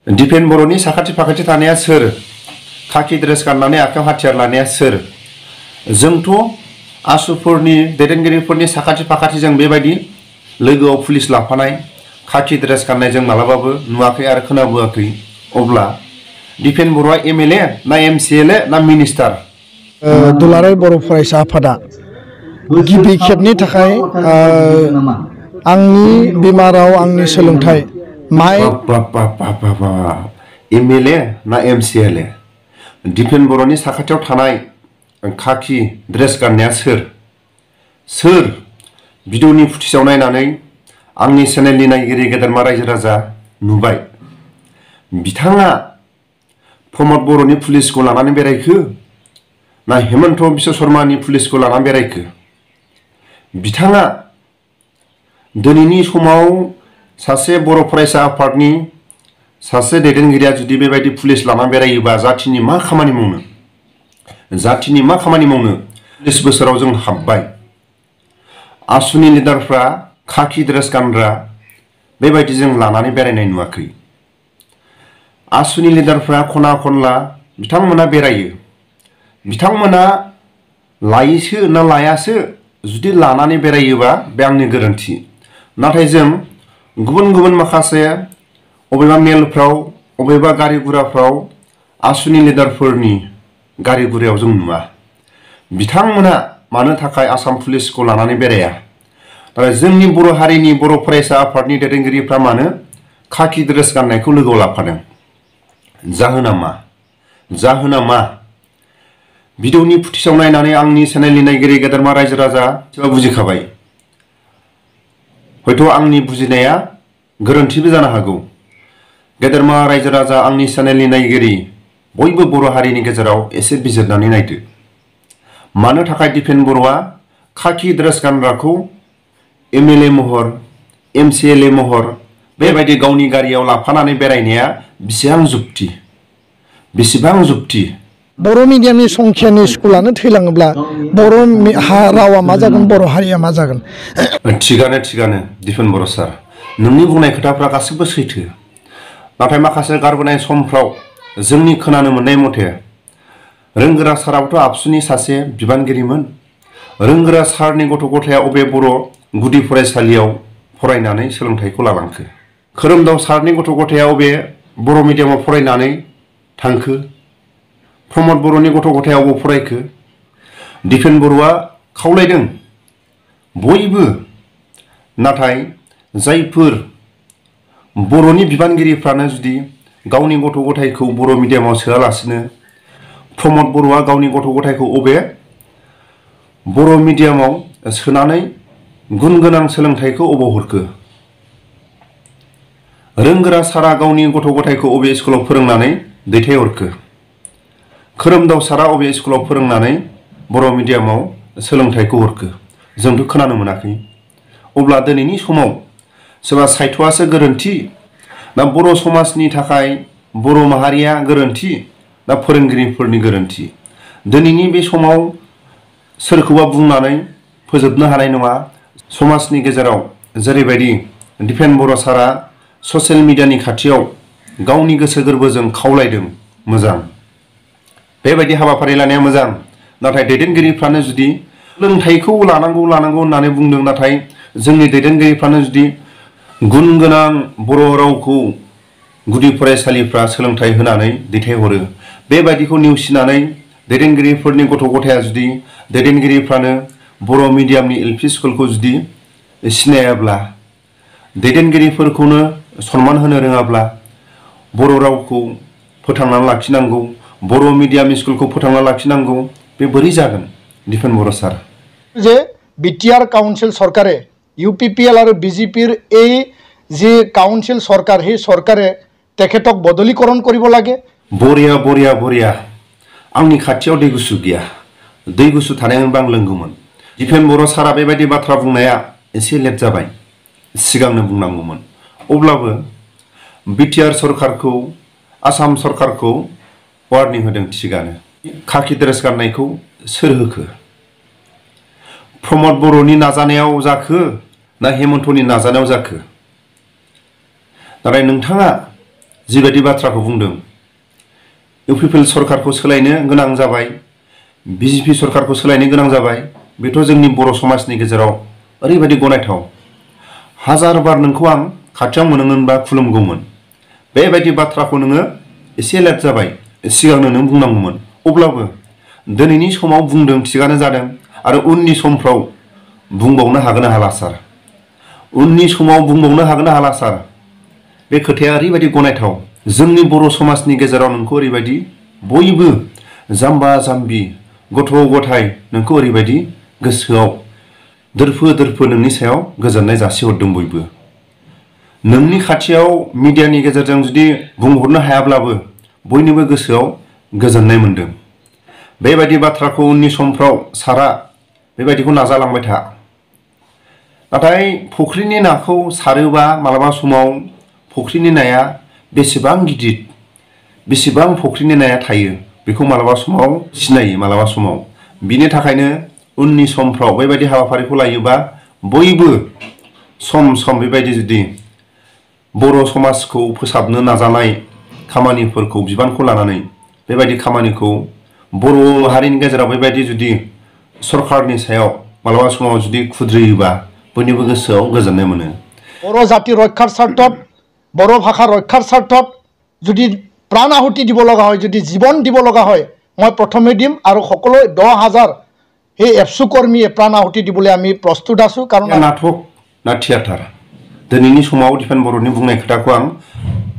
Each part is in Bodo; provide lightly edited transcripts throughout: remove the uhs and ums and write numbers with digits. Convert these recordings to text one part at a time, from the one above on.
दिपेन बर'नि साखाथि फाखाथि थानाया सोर? खाखि ड्रेस गाननानै आखायाव हाथियार लानाया सोर? जोंथ' आसुफोरनि दैदेनगिरिफोरनि साखाथि फाखाथिजों बेबायदि लोगोआव पुलिस लाफानाय खाखि ड्रेस गाननाय जों मालाबाबो नुवाखै आरो खोनाबोआखै। अब्ला दिपेन बर'आ एमएलए ना एमसिएलए ना मिनिस्टार? दुलाराय बर' फरायसा आफादा गिबि खेबनि थाखाय आंनि बिमा राव आंनि सोलोंथाइ एमएलए ना एमसिएलए? दिपेन बर'नि साखाथियाव थानाय खाखि ड्रेस गाननाया सोर? सोर? भिडिअनि फुटेजाव नायनानै आंनि चेनेलनि नायगिरि गेदेरमा रायजो राजा नुबाय। बिथाङा प्रमद बर'नि पुलिसखौ लानानै बेरायखो ना हेमन्त बिश्व शर्मानि पुलिसखौ लानानै बेरायखो? बिथाङा दिनैनि समाव सासे बर' फरायसा आफादनि सासे दैदेनगिरिया जुदि बेबायदि पुलिस लानानै बेरायोबा जाथिनि मा खामानि मावनो? जाथिनि मा खामानि मावनो? 40 बोसोराव जों हाबबाय। आसुनि लिडारफ्रा खाखि ड्रेस गानग्रा बेबायदि जों लानानै बेरायनाय नुवाखै। आसुनि लिडारफ्रा खना खनला बिथांमोना बेरायो। बिथांमोना लायोसो ना लायासो? जुदि लानानै बेरायोबा बे आंनि गोरोन्थि। नाथाय जों गुबुन गुबुन माखासे अबेबा मेलफ्राव अबेबा गारि गुराफ्राव आसुनि लिडारफोरनि गारि गुरायाव जों नुवा। बिथांमोना मानो थाखाय आसाम पुलिसखौ लानानै बेराया? नाथाय जोंनि बर' हारिनि बर' फरायसा आफादनि दैदेनगिरिफ्रा मानो खाखि ड्रेस गाननायखौ लोगोआव लाफादों? जाहोना मा? जाहोना मा? भिडिअनि फुटेजाव नायनानै आंनि चेनेलनि नायगिरि गेदेरमा रायजो राजा बुजिखाबाय। हयथ' आंनि बुजिनाया गोरोन्थिबो जानो हागौ। गेदेरमा रायजो राजा आंनि चेनेलनि नायगिरि बयबो बर' हारिनि गेजेराव एसे बिजिरनानै नायदो। मानो थाखाय दिपेन बर'आ खाखि ड्रेस गानग्राखौ एमएलए महर एमसिएलए महर बेबायदि गावनि गारियाव लाफानानै बेरायनाया बेसेबां जुक्ति? बेसेबां जुक्ति? बर' मिडियामनि संख्यानि स्कुलानो थैलाङोब्ला बर' रावा मा जागोन, बर' हारिया मा जागोन? थिगानो दिपेन बर' सार, नोंनि बुंनाय खोथाफ्रा गासिबो सैथो। नाथाय माखासे गारबोनाय समफ्राव जोंनि खोनानो मोननाय मथे रोंगोरा साराबोथ' आबसुनि सासे बिबानगिरिमोन। रोंगोरा सारनि गथ' गथाया अबे बर' गुदि फरायसालियाव फरायनानै सोलोंथाइखौ लालांखो? खोरोमदाव सारनि गथ' गथाया अबे बर' मिडियामाव फरायनानै थांखो? प्रमद बर'नि गथ' गथाया अबाव फरायखो? दिपेन बर'आ खावलायदों बयबो। नाथाय जायफोर बर'नि बिबानगिरिफ्रानो जुदि गावनि गथ' गथायखौ बर' मिडियामाव सोआलासिनो प्रमद बर'आ गावनि गथ' गथायखौ अबे बर' मिडियामाव सोनानै गुन गोनां सोलोंथाइखौ अबाव हरखो? रोंगोरा सारा गावनि गथ' गथायखौ अबे स्कुलाव फोरोंनानै दैथायहरखो? खोरोमदाव सारा अबे स्कुलाव फोरोंनानै बर' मिडियामाव सोलोंथाइखौ हरखो? जोंथ' खोनानो मोनाखै। अब्ला दिनैनि समाव सोरबा सायथ'आसो गोरोन्थि ना बर' समाजनि थाखाय बर' माहारिया गोरोन्थि ना फोरोंगिरिफोरनि गोरोन्थि? दिनैनि बे समाव सोरखौबा बुंनानै फोजोबनो हानाय नङा। समाजनि गेजेराव जेरैबायदि दिपेन बर' सारा ससियेल मिडियानि खाथियाव गावनि गोसो गोरबोजों खावलायदों, मोजां। बेबायदि हाबाफारि लानाया मोजां। नाथाय दैदेनगिरिफ्रानो जुदि सोलोंथाइखौ लानांगौ होननानै बुंदों, नाथाय जोंनि दैदेनगिरिफ्रानो जुदि गुन गोनां बर' रावखौ गुदि फरायसालिफ्रा सोलोंथाइ होनानै दैथायहरो, बेबायदिखौ नेवसिनानै दैदेनगिरिफोरनि गथ' गथाया जुदि दैदेनगिरिफ्रानो बर' मिडियामनि एलपि स्कुलखौ जुदि सिनायाब्ला, दैदेनगिरिफोरखौनो सनमान होनो रोङाब्ला, बर' रावखौ फोथांनानै लाखिनांगौ, बर' मिडियाम स्कुलखौ फोथांना लाखिनांगौ, बे बोरै जागोन दिपेन बर' सार? যে বিটিআর কাউন্সিল সরকারে ইউপিপিএল আর বিজেপির এই যে কাউন্সিল সরকার, সেই সরকারে তেখেতক বদলীকরণ কৰিব লাগে। बरिया बरिया बरिया। आंनि खाथियाव दै गुसु गैया। दै गुसु थानायमोनबा आं लोंगौमोन। दिपेन बर' सारा बेबायदि बाथ्रा बुंनाया एसे लेट जाबाय, सिगांनो बुंनांगौमोन। अब्लाबो बिटिआर सरकारखौ आसाम सरकारखौ वार्निं होदों, थिगानो। खाखि ड्रेस गाननायखौ सोर होखो? प्रमद बर'नि नाजानायाव जाखो ना हेमन्तनि नाजानायाव जाखो? नाथाय नोंथाङा जिबायदि बाथ्राखौ बुंदों इउपिपिएल सरकारखौ सोलायनो गोनां जाबाय बिजेपि सरकारखौ सोलायनो गोनां जाबाय बेथ' जोंनि बर' समाजनि गेजेराव ओरैबायदि गनायथाव हाजार बार नोंखौ आं खाथियाव मोनोमोनबा खुलुमगौमोन बेबायदि बाथ्राखौ नोङो एसे लेट जाबाय सिगांनो नों बुंनांगौमोन अब्लाबो दिनैनि समाव बुंदों थिगानो जादों आरो उननि समफ्राव बुंबावनो हागोन ना हाला सार उननि समाव बुंबावनो हागोन ना हाला सार बे खोथाया ओरैबायदि गनायथाव जोंनि बर' समाजनि गेजेराव नोंखौ ओरैबायदि बयबो जाम्बा जाम्बि गथ' गथाय नोंखौ ओरैबायदि गोसोआव दोरफो दोरफो नोंनि सायाव गोजोननाय जासिहरदों बयबो नोंनि खाथियाव मिडियानि गेजेरजों जुदि बुंहरनो हायाब्लाबो बयनिबो गोसोआव गोजोननाय मोनदों बेबायदि बाथ्राखौ उननि समफ्राव सारा बेबायदिखौ नाजालांबाय था नाथाय फुख्रिनि नाखौ सारोबा मालाबा समाव फुख्रिनि नाया बेसेबां गिदिर बेसेबां फुख्रिनि नाया थायो बेखौ मालाबा समाव सिनायो मालाबा समाव बिनि थाखायनो उननि समफ्राव बेबायदि हाबाफारिखौ लायोबा बयबो सम सम बेबायदि जुदि बर' समाजखौ फोसाबनो नाजानाय खामानिफोरखौ बिबानखौ लानानै बेबायदि खामानिखौ बर' हारिनि गेजेराव बेबायदि जुदि सरकारनि सायाव मालाबा समाव जुदि खुद्रियोबा बयनिबो गोसोआव गोजोननाय मोनो बर' जाति रक्षार स्वार्थत बर' भाषा रक्षार स्वार्थत जुदि प्राण आहुति দিব লগা হয় যদি জীবন দিব লগা হয় মই প্ৰথমে দিম আৰু সকলো 10,000 এই এফসু কৰ্মীয়ে প্ৰাণ আহুতি দিবলৈ আমি প্ৰস্তুত আছো কাৰণ नाटक ना थियाटार दिनैनि समाव दिपेन बर'नि बुंनाय खोथाखौ आं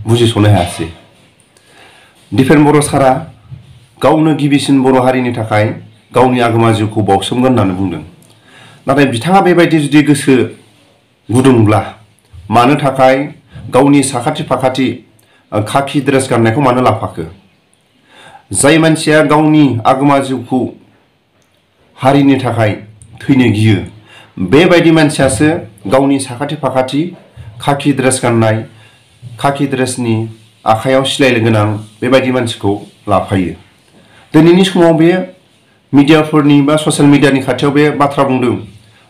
बुजिस'नो हायासै दिपेन बर' सारा गावनो गिबिसिन बर' हारिनि थाखाय गावनि आगोमा जिउखौ बावसोमगोन होननानै बुंदों नाथाय बिथाङा बेबायदि जुदि गोसो गुदुंब्ला मानो थाखाय गावनि साखाथि फाखाथि खाखि ड्रेस गाननायखौ मानो लाफाखो जाय मानसिया गावनि आगोमा जिउखौ हारिनि थाखाय थैनो गियो बेबायदि मानसियासो गावनि साखाथि फाखाथि खाखि ड्रेस गाननाय खाखि ड्रेसनि आखायाव सिलाय गोनां बेबायदि मानसिखौ लाफायो दिनैनि समाव बे मिडियाफोरनि बा ससियेल मिडियानि खाथियाव बे बाथ्रा बुंदों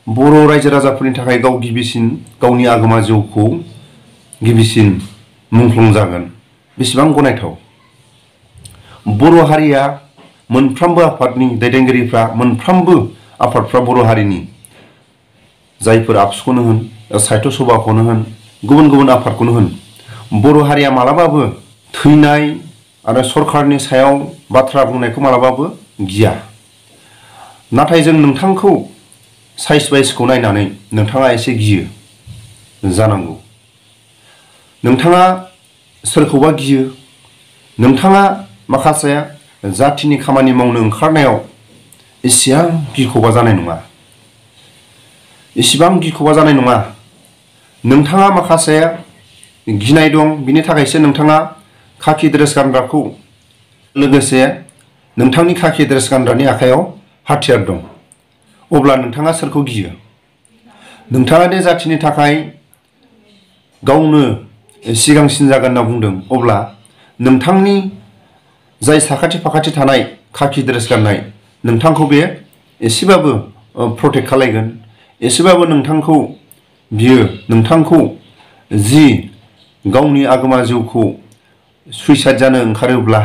बर' रायजो राजाफोरनि थाखाय गाव गिबिसिन गावनि आगोमा जिउखौ गिबिसिन मुंख्लं जागोन बेसेबां गनायथाव बर' हारिया मोनफ्रोमबो आफादनि दैदेनगिरिफ्रा मोनफ्रोमबो आफादफ्रा बर' हारिनि जायफोर आबसुखौनो होन साहित्य सभाखौनो होन गुबुन गुबुन आफादखौनो होन बर' हारिया मालाबाबो थैनाय आरो सरकारनि सायाव बाथ्रा बुंनायखौ मालाबाबो गिया नाथाय जों नोंथांखौ साइज बाइसखौ नायनानै नोंथाङा एसे गियो जानांगौ नोंथाङा सोरखौबा गियो नोंथाङा माखासे जातिनि खामानि मावनो ओंखारनायाव एसेबां गिखौबा जानाय नङा एसेबां गिखौबा जानाय नङा नोंथाङा माखासे गिनाय दं बिनि थाखायसो नोंथाङा खाखि ड्रेस गानग्राखौ लोगोसे नोंथांनि खाखि ड्रेस गानग्रानि आखायाव हाथियार दं अब्ला नोंथाङा सोरखौ गियो नोंथाङा दे जातिनि थाखाय गावनो सिगांसिन जागोन होनना बुंदों अब्ला नोंथांनि जाय साखाथि फाखाथि थानाय खाखि ड्रेस गाननाय नोंथांखौ बे एसेबाबो प्रटेक्ट खालायगोन एसेबाबो नोंथांखौ बियो नोंथांखौ जि गावनि आगोमा जिउखौ सुइसाइड जानो ओंखारोब्ला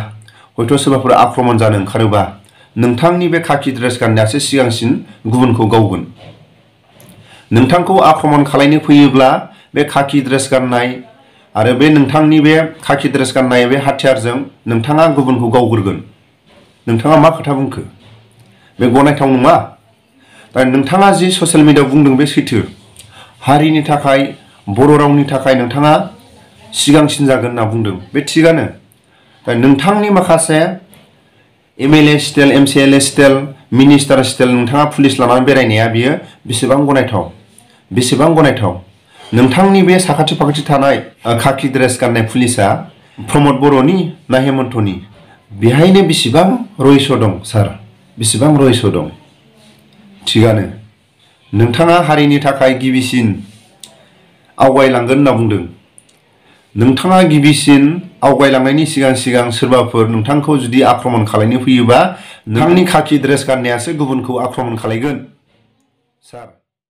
हयथ' सोरबाफोर आक्रमण जानो ओंखारोबा नोंथांनि बे खाखि ड्रेस गाननायासो सिगांसिन गुबुनखौ गावगोन नोंथांखौ आक्रमण खालायनो फैयोब्ला बे खाखि ड्रेस गाननाय आरो बे नोंथांनि बे खाखि ड्रेस गाननाय बे हाथियारजों नोंथाङा गुबुनखौ गावग्रोगोन नोंथाङा मा खोथा बुंखो बे गनायथाव नङा दा नोंथाङा जि ससियेल मिडियायाव बुंदों बे सैथो हारिनि थाखाय बर' रावनि थाखाय नोंथाङा सिगांसिन जागोन होनना बुंदों बे थिगानो दा नोंथांनि माखासे MLA style MCLA style minister style नोंथाङा पुलिस लानानै बेरायनाया बियो बेसेबां गनायथाव नोंथांनि बे साखाथि फाखाथि थानाय खाखि ड्रेस गाननाय पुलिसा प्रमद बर'नि ना हेमन्तनि बेहायनो बेसेबां रहस्य दं सार बेसेबां रहस्य दं थिगानो नोंथाङा हारिनि थाखाय गिबिसिन आवगायलांगोन होनना बुंदों नोंथाङा गिबिसिन आवगायलांनायनि सिगां सोरबाफोर नोंथांखौ जुदि आक्रमण खालायनो फैयोबा नोंथांनि खाखि ड्रेस गाननायासो गुबुनखौ आक्रमण खालायगोन सार